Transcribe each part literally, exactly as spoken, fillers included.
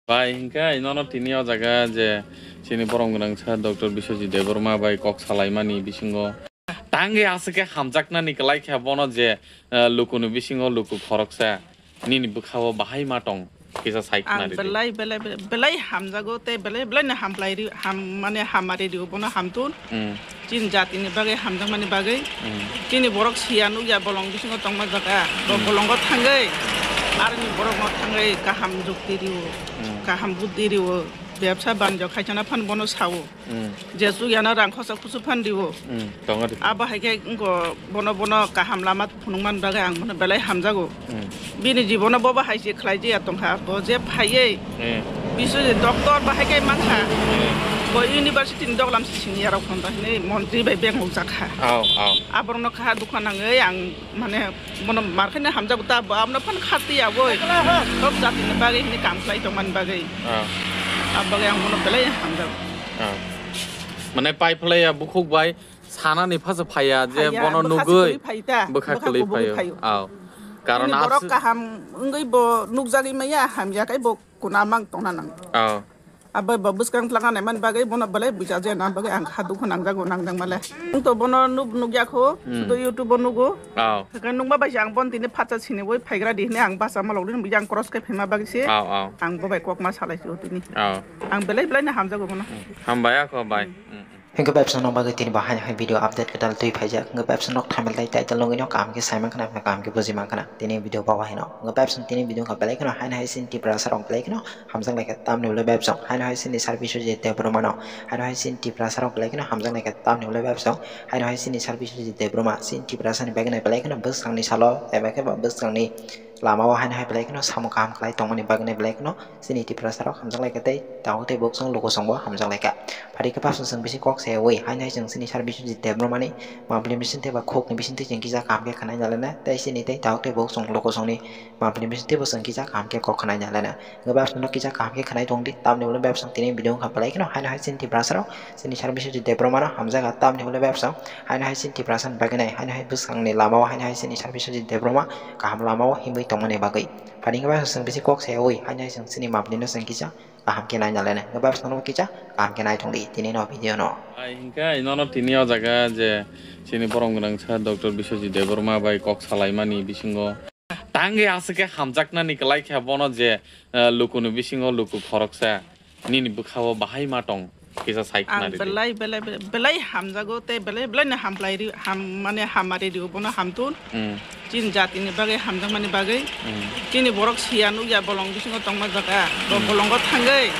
Bai, hinkhe nono tini o jaga je chini borom gwnangsa Doctor Biswajit Debbarma bai kok salaimani bisingo tangwi aswk khe hamjaknani kwlai khe bono je, eh, lukuni bisingo luku khoroksa nini bwkhao bahai ma tong kisa sai Ang khwnari di. Belai, belai, belai, belai hamjago tei belai, belai no hamplai ri-, ham, mane hamari rio bono hamtun. Hmm. Chini jatini bagwi hamjakmani bagwi. Hmm. Chini borok siya nukya bolong bisingo tongma jaga. Bo Hmm. bolongo thangwi, aroni borokno thangwi kaham jukti rio, Hmm. kaham buddhi rio, bebsa banjo khaisana phan bono sao. Hmm. Je chukyano rang khosa kusu phan rio. Hmm, tongo de. Abo hai khe wngkho bono, bono kaham lama phunukmani bagwi ang bono belai hamjago. Hmm. Bini jibono bobo hai se khlai jaya tongkha, bo je phaiwi Hmm. Biswajit doctor bahai khe mankha. Hmm. Bo university ni doglam se senior rok phano hinwi montri bai beng mukjakha. Aw, aw. Aborokno kha dukha nangwi ang mane bono mar khe hamjago ta, bo abono phan khati yaboi. Tok jati ni bagwi hinwi kam khlai tongmani bagwi. Aw. Abagwi ang bono belai hamjago. Aw. Mane pai phlai ya bukhuk bai sanani phasa phaiya je Phaiya, bono bwkha nugwi se kwlwi phai ta, bwkha bwkha kwlwi kubui phaio. Phaio. Aw. Karon Bini borok as- kaham wngwi bo nukjagwi maya, hamya khe bo kuna mang tongna nang. Aw. Abo bo bwskang tlangna naimani bagwi bono belai buja je na bagwi ang kha dukhu nangjago nangjakmale. Ang to bono nuk-, nukya kho, Hmm. sudo YouTube o nugo. Aw. Hwnkhe nukma bai se ang bon tini phatsa siniwi phaigra di hwnwi ang basa malok di hwnwi yang cross khe phaima bagwi se. Aw, aw. Ang bo bai kok ma salai si o tini. Aw. Ang belai belai no hamjago bono. Hambai ako bai. Hmm. Hmm, hmm. Hingke website no bagwi tini bo hai hai video update kwtal twi phaijak. Hingke website nok thaimel tai title nugwi no kaham khe saiman khna, kaham khe bujiman khna. Tini video bo hai no. Hingke website tini video kha belai kheno hai hai sin Tiprasa rok belai kheno hamjak lai kha. Tamni ulo website hai hai sin ni service je te borok mano. Hai hai sin Tiprasa rok belai kheno hamjak lai kha. Tamni ulo website hai hai sin ni service je te borok ma sin Tiprasa ni bagwi belai kheno bwskang ni salo eba khe bo bwskang ni lama o haino hai belai kheno samung kaham khlai tongmani bagwi belai kheno chini Tiprasa rok hamjak lai kha tei tabuk tei bwskango luku songbo hamjak lai kha. Phari khe pasal chwng bisi kok sayawi haino hai chwng chini sar Biswajit Debbarmani mapli bising tei ba khukni bising twi chwng kisa kaham khe khwnai nalena tei chini tei tabuk tei bwskango luku songni mapli bising tei bo chwng kisa kaham khe kok khwnai nalena. Hwnkhe bebsano kisa kaham khe khwnai tongdi, tamni ulo bebsano tini video wngkha belai kheno haino hai chini Tiprasa rok chini sar Biswajit Debbarmano hamjaga, tamni ulo bebsano haino hai chini Tiprasa ni bagwi nai, haino hai bwskangni lama o haino hai chini sar Biswajit Debbarma kaham lama o himwi tongmani bagwi. Phani hwnkhe bebsano chwng bisi kok sayawi haino hai chwng chini mapli no chwng kisa kaham khe nai nalene. Hwnkhe bebsano kisa kaham khe nai tongdi tini no video no. Ai hwnkhe nono tini o jaga je chini borom gwnangsa Doctor Biswajit Debbarma bai kok salaimani bisingo Tangwi aswk khe hamjaknani kwlai khe bono je, eh, lukuni bisingo luku khoroksa nini bwkhao bahai ma tong kisa sai Ang khwnari di. Belai, belai, belai, belai hamjago tei belai, belai no hamplai ri-, ham, mane hamari rio bono hamtun. Hmm. Chini jatini bagwi hamjakmani bagwi. Hmm. Chini borok siya nukya bolong bisingo tongma jaga. Bo Hmm. bolongo thangwi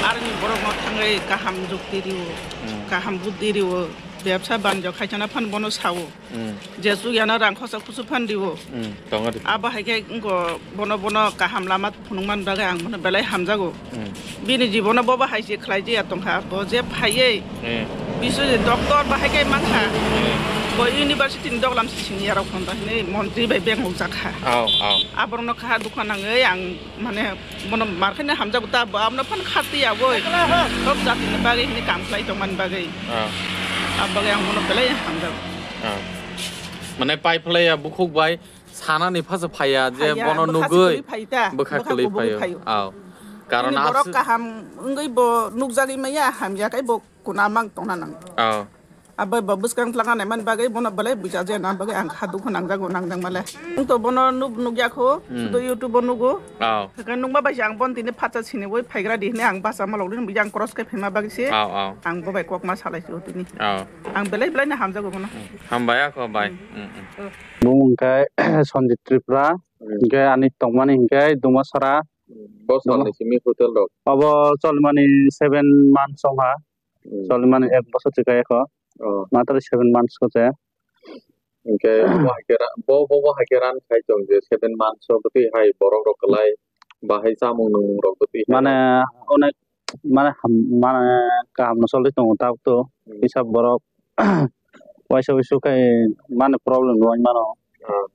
aroni borokno thangwi kaham jukti rio, Hmm. kaham buddhi rio, bebsa banjo khaisana phan bono sao. Hmm. Je chukyano rang khosa kusu phan rio. Hmm, tongo de. Abo hai khe wngkho bono, bono kaham lama phunukmani bagwi ang bono belai hamjago. Hmm. Bini jibono bobo hai se khlai jaya tongkha. Bo je phaiwi Hmm. Biswajit doctor bahai khe mankha. Hmm. Bo university ni doglam se senior rok phano hinwi montri bai beng mukjakha. Aw, aw. Aborokno kha dukha nangwi ang mane bono mar khe hamjago ta, bo abono phan khati yaboi. Tok jati ni bagwi hinwi kam khlai tongmani bagwi. Ah. Aboni bagwi ang bono belai hamjago. Ah. Mane pai phlai ya bukhuk bai sanani phasa phaiya je Phaiya, bono bwkha se nugwi kwlwi phai ta, bwkha bwkha kwlwi kubui phaio. Phaio. Aw. Karon Chini borok as- kaham wngwi bo nukjagwi maya, hamya khe bo kuna mang tongna nang. Aw. Abo bo bwskang tlangna naimani bagwi bono belai buja je na bagwi ang kha dukhu nangjago nangjakmale. Ang to bono nuk-, nukya kho, Hmm. sudo YouTube o nugo. Aw. Hwnkhe nukma bai se ang bono tini phatsa siniwi phaigra di hwnwi ang basa malok di yang cross khe phaima bagwi se. Aw, aw. Ang bo bai kok ma salai si o tini. Aw. Ang belai belai no hamjago bono. Hmm. Hambai ako bai. Hmm. Hmm, hmm. Bung hwnkhe Sanjit Tripura, Hmm. hwnkhe ani tongmani hwnkhe Dumasara. Hmm. Bo Duma- salni simi hotel rok. Obo choli mani seven months wngkha. Hmm. Choli mani ek bosor chikaya kho. Oh. Matwrwi seven months kho se. Hwnkhe bo hai khe ra-, bo, bo, bo hai khe ran khai tong je seven months o bwtwi hai borok rok kwlai bahai chamung nwngmung rok bwtwi hai. Mane onek mane ham, mane kaham no choli tongo tabuk to. Hmm. Kisa borok waisa wuisu khai mane problem rwui mano. Hmm.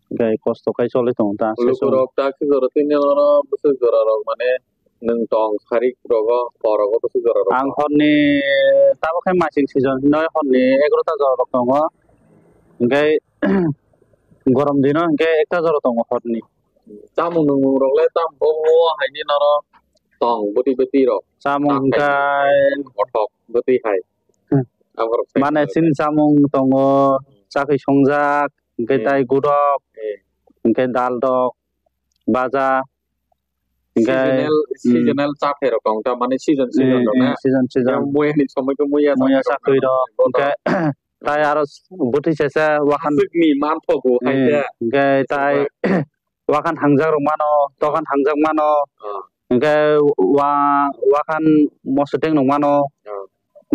Hwnkhe kosto khai choli tongo ta. Lukurok ta khe jora tini oro bwswk jora rok mane Nwng tong sarik rogo, porogo bwswk jora rogo? Ang horni tabuk khe masing season hinoi horni egarota jora rok tongo. Hwnkhe gorom dino hwnkhe ekta jora tongo horni. Chamung nwngmung rok le tamo bo o haini noro tong, bwtwi bwtwi rok. Chamung hwnkhe kothok bwtwi hai. Hmm. Aborok sai mane chini chamung tongo, chakwi songjak, hwnkhe eh, tai gudok, eh, hwnkhe dal dok, baja, hwnkhe seasonal, hmm, seasonal chathai rok tong ta, mane season, season eh, rok eh, na. Season, season. Muya ni somoi khe muya, muya chakwi rok, hwnkhe tai aro bwtwi sesa wakhan. Aswkni manthogo hai eh, khe. Hwnkhe tai wakhan hangjak rok mano, tokhan hangjak mano. Ah. Hwnkhe wa-, wakhan mosodeng rok mano. Ah.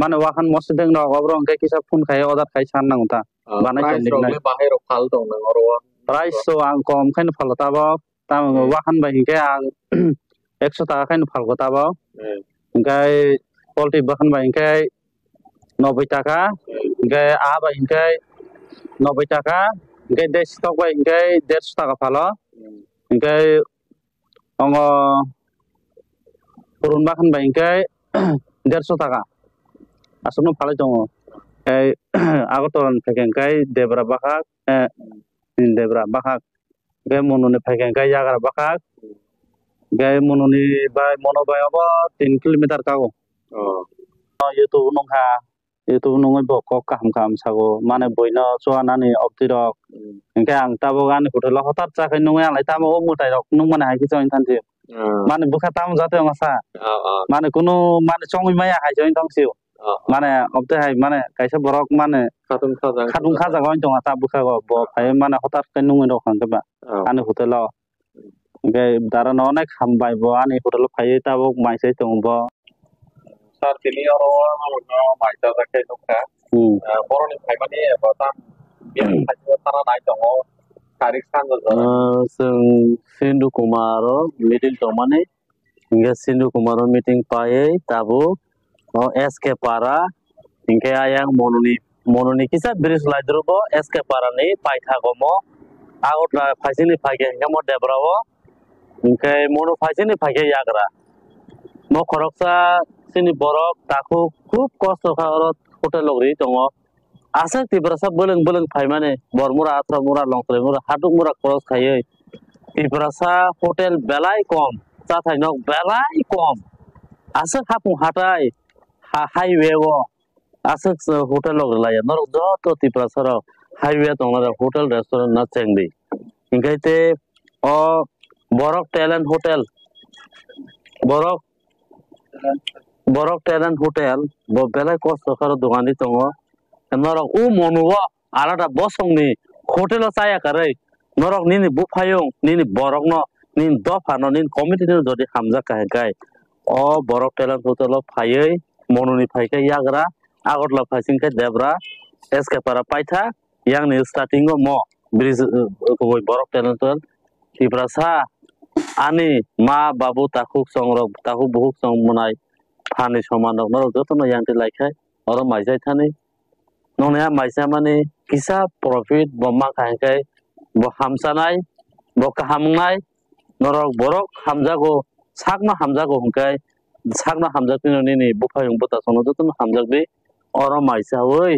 Mane wakhan mosodeng rok oborok hwnkhe kisa phone khai order khai san nango ta. Ah, banai price tongdi rok hinai. Le bahai rok phal tong nang oro o. Price so ang kom khaino phalo tabok. Tamo hmm, wakhan bai hinkhe ang ekso taka khaino phalgo tabok. Hmm. Hinkhe poultry bakhan bai hinkhe noboi taka, hmm, hinkhe aa bai hinkhe noboi taka, hinkhe desi tok bai hinkhe derso taka phalo. Hmm. Hinkhe omo purun bakhan bai hinkhe derso taka aswkno phalai tongo. Tei Agartala ni phaikhe hinkhe debra bakhak, eh, debra bakhak. Hwnkhe Mononi phaikhe hwnkhe yagra bakhak. Hwnkhe Mononi bai, Mono bai obo tin kilometer kago. Oh. YouTube nungkha, YouTube nungwi bo kok kaham kaham sago. Mane buino chuanani opti rok. Hmm. Hwnkhe ang tabuk ani hotel o hotar chakhai nungwi ang lai tamo o mwtai rok nungmani hai khe chongwi thansi. Hmm. Mane bwkha tamo jatwi ongsa. Oh, oh. Mane kunu mane chongwi maya hai chongwi tongsi. Oh, oh. Mane obte hai mane kaisa borok mane khatung khajak khatung khajak wng tong ta bwkha go bo phai mane hotat khe nungwi rok hwnkhe ba oh, ani hotel o. Hwnkhe dara no onek hambai bo ani hotel o phaiwi tabuk mai sai tongo bo. Sir, tini oro norokno mai chajak khe nukha. Hmm. Ah, borokni phaimani eba tam biyang phaimani sana nai tongo. Tarik sanjak jora. Ah, chwng Sindhu Kumar o meeting tongmani. Hingke Sindhu Kumar o meeting paiwi tabuk o S K Para, hingke ayang Mononi, Mononi kisa bridge laidrogo S K Para ni paithago mo Agartala phaisingni phaikhe hingke mo debra o, hingke mono phaisingni phaikhe yagra. Mo khoroksa chini borok takhuk khub kosto kha oro hotel rok ri tongo. Aswk Tiprasa bwlwng bwlwng phaimani, Bormura, Athramura, Longthaimura, Hatukmura cross khaiwi Tiprasa hotel belai kom, chathai nok belai kom. Aswk hapung hatai, ha-, highway o aswk hotel rok rwlaiya. Norok joto Tiprasa rok highway tongnai rok hotel restaurant no chengdi. Hinkhe tei o Borok Talent Hotel, Borok Borok Talent Hotel, bo belai kosto khe aro dogan di tongo. Norok o Monu o alada bosongni hotel o chaya kwrwi, norok nini buphayung, nini borokno, nini dophano, nini committee no jodi hamjak kha hinkhe, o Borok Talent Hotel o phaiwi Monuni phaikhe yagra, Agartala phaising khe debra, S K Para paitha, yang ni starting o mo bridge, uh, kubui Borok Talent Hotel, Tiprasa ani ma babu takhuk songrok, takhuk bukhuk song mwnai phan ni soman rok norok joto no yang twi lai khai oro mai jai thani. Nokni a mai cha mani kisa profit bo ma kha hinkhe bo hamchanai, bo kaham wngnai, norok borok hamjago, sakno hamjago hinkhe sakno hamjak twi nini buphayung bwtasongno jotono hamjak di. Oro mai chawi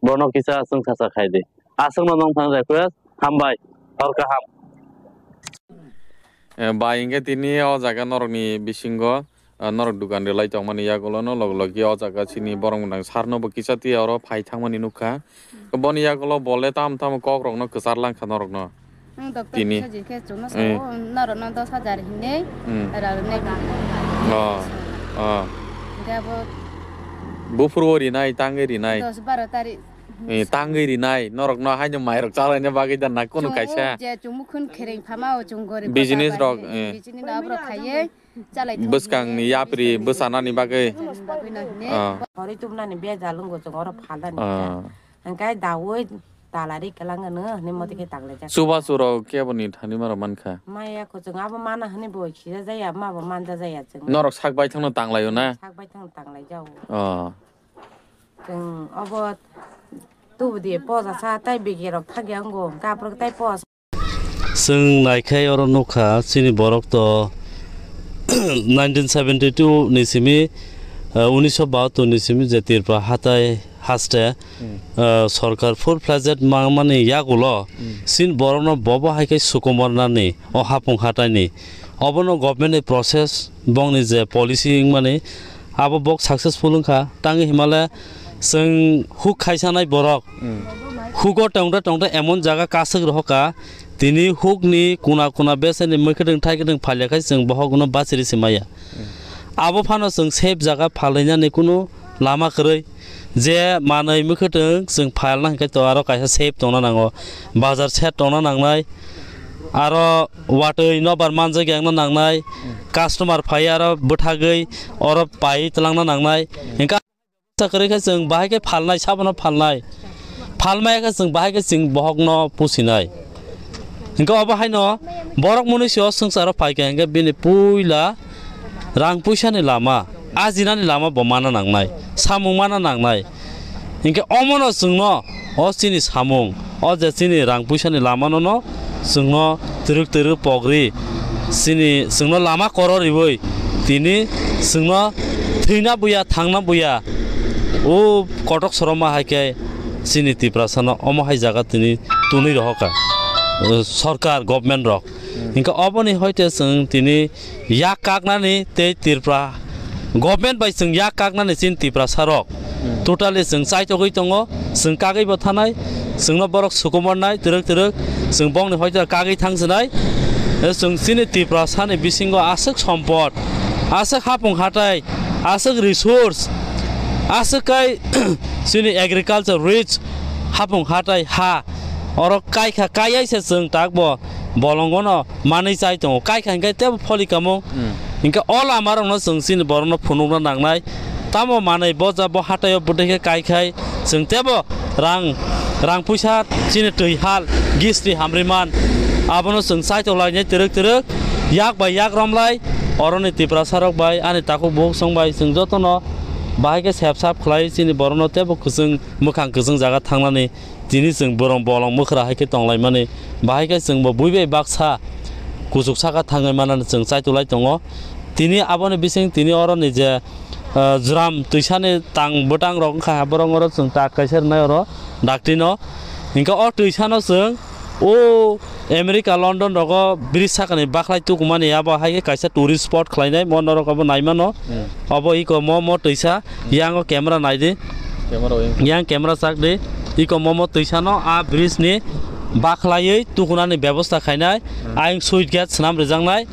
bono kisa chwngsacha khai di. Aswkno nong thang request, hambai, hor kaham. Eh, bai hinkhe tini o jaga norokni bisingo, ah, norok dukan rwlai tongmani yagulono log logi o jaga chini borok mwnang sarno bo kisa twi oro phai thangmani nukha. Boni yagulo bole tamo tamo kokrokno kwchar langkha norokno. Ang doctor tini kisa jikhe chwngno eh, sao, norokno dos hajar hinwi hmm, rwnai. Oh, oh. Hinkhe abo buphuru o rinai, tangwi rinai. Dos baro tarik. Eh, tangwi rinai, norokno haino mairok chalaina bagwi da na kunu kaisa. Je chwngmukhun khereng phama o chwng gorib business rok, eh. Business rok khaiye. Bwskangni yapri bwsanani bagwi. Bagwi no hine. Ah. Hori tubnani bejal wngkha chwng oro phalani. Ah. Hingke dawi talari kwlangno hwnwi motike tanglai jak. Chubachu rok keboni thani maro mankha. Maya kuchung abo mana hwnwi bo khija jaya, ma bo manja jaya chwng. Norok sak baithangno tanglaio na? Sak baithangno tanglai jao. Ah. Chwng obo tubudi poja sa tei bigi rok thagya wngo, hingke aphuru tei poja. Chwng naikhai oro nukha, chini borok to nineteen seventy two ni simi, eh, unisho bahattor ni simi je Tripura hatai haste, hmm, eh, sorkar full fledged mangmani yagulo, hmm, chini borokno bobo hai khe sukumornani o hapung hataini Obono government ni process, bongni je policy wngmani, abo bok successful wngkha. Tangwi himale chwng huk khaisanai borok, hugo tongda tongda emon jaga kasuk rohoka, tini hukni kuna kuna beseni mwkhwtwng thaikhe tong phailya khai chwng bohokno bachiri se maya. Abo phano chwng safe jaga phalainani kunu lama kwrwi. Je manwi mwkhwtwng chwng phailna hinkhe to aro kaisa safe tongna nango. Bazar set tongna nangnai. Aro watwi nobar manjak yangna nangnai. Customer phai aro bwthagwi oro pai twlangna nangnai. Hinkhe kwrwi khe chwng bahai khe phalnai, sabono phalnai. Phalmaya khe chwng bahai khe chwng bohokno pusinai. Hinkhe obo haino borok mwnwi se o swngcharo phaikha hinkhe bini puila rang puisani lama, ajinani lama bo mana nangnai, samung mana nangnai. Hinkhe omono chwngno o chini samung, o je chini rang puisani lamanono chwngno twrwk twrwk pogri, chini chwngno lama koro riwi tini chwngno thwina buya, thangna buya, o kotok soroma hai khe chini Tiprasano omo hai jaga tini tunwi rohoka, eh, sorkar, government rok. Hinkhe oboni hoite chwng tini yak kaknani tei Tripura government bai chwng yak kaknani chini Tiprasa rok totally chwng chaitogwi tongo, chwng kagwi bo thanai, chwngno borok sukumornai twrwk twrwk, chwng bongni hoite kagwi thangsinai, eh, chwng chini Tiprasani bisingo aswk sompot, aswk hapung hatai, aswk resource, aswk kai chini agriculture rich hapung hatai ha, oro kaikha, kaiyaisa chwng takbo bolongono manwi chai tongo, kaikha hinkhe tebo pholikamung. Hinkhe o lamarokno chwng chini borokno phunukna nangnai. Tamo manwi boja bo hataio bwtwi khe kaikhai chwng tebo rang, rang puisa chini twi hal, gistri hamriman, abono chwng chaitolainai twrwk twrwk, yak bai yak romlai, oroni Tiprasarok bai, ani takhuk bukhuk song bai chwng jotono bahai khe sep sap khlai chini borokno tebo kwchwng mwkhang kwchwng jaga thangnani. Tini chwng borok bolong mwkhra hai khe tonglaimani, bahai khe chwngbo bui bai baksa kuchuk saka thangwi manani chwng chaitulai tongo. Tini aboni bising tini oroni je, ah, jwram twisani tang bwtang rok wngkha, borok oro chwng tak kaisa rwnai oro daktino. Hinkhe o twisano chwng o America, London rogo bridge sakani bakhlai tukumani abo hai khe kaisa tourist spot khlainai, mo norok abo naimano. Obo iko mo, mo twisa, yang o camera nai di. Camera o yang. Yang camera chak di. Iko mo, mo twisa no a bridge ni bakhlaiwi tukunani bebosta khainai. Ayang switch gate swnam rijaknai.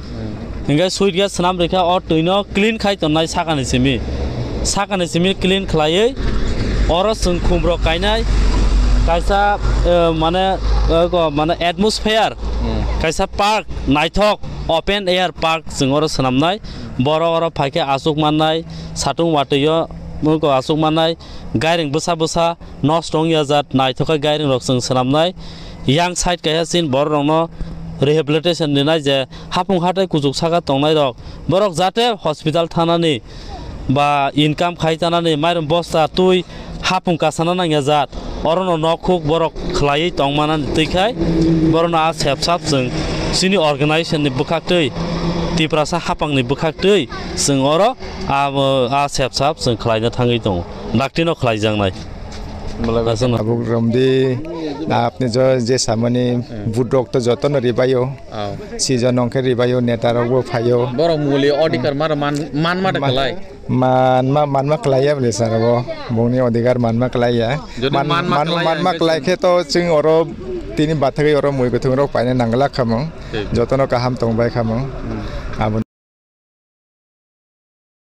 Hinkhe switch gate swnam rikha o twi no clean khai tonnai sakani simi. Sakani simi clean khlaiwi oro chwng khum rok kainai. Kaisa, eh, mane, eh, ko, mane atmosphere. Kaisa park naithok open air park chwng oro swnamnai. Borok oro phaikhe achuk mannai, satung watwi o muikwk achuk mannai, gairing bwsa bwsa nosto wngya jat naithok khe gairing rok chwng swnamnai. Yang side kaisa chini borok rokno rehabilitation rinai je hapung hatai kuchuk saka tongnai rok, borok jate hospital thanani ba income khai tanani mairum bosta twi hapung kasana nangya jat, orono nok huk borok khlaiwi tongmanani twi khai, borokno a sep sap chwng chini organization ni bwkhak twi, Tiprasa hapang ni bwkhak twi chwng oro a, a sep sap chwng khlaina thangwi tongo, dakti no khlaijaknai. Aswkno. Tabuk romdi, apni jo je samani budrok to jotono ribaio. Season ongkhe ribaio, neta rokbo phaio. Borok muli odhikar maro man, man mata kalai. Manma, manma kalaiya bole sir abo, bongni odhikar manma kalaiya. Jodi manma kalaiya, manma kalai khe to chwng oro tini bathagwi oro mui kwthwng rok paina nangla khamung. Jotono kaham tongbai khamung. Abo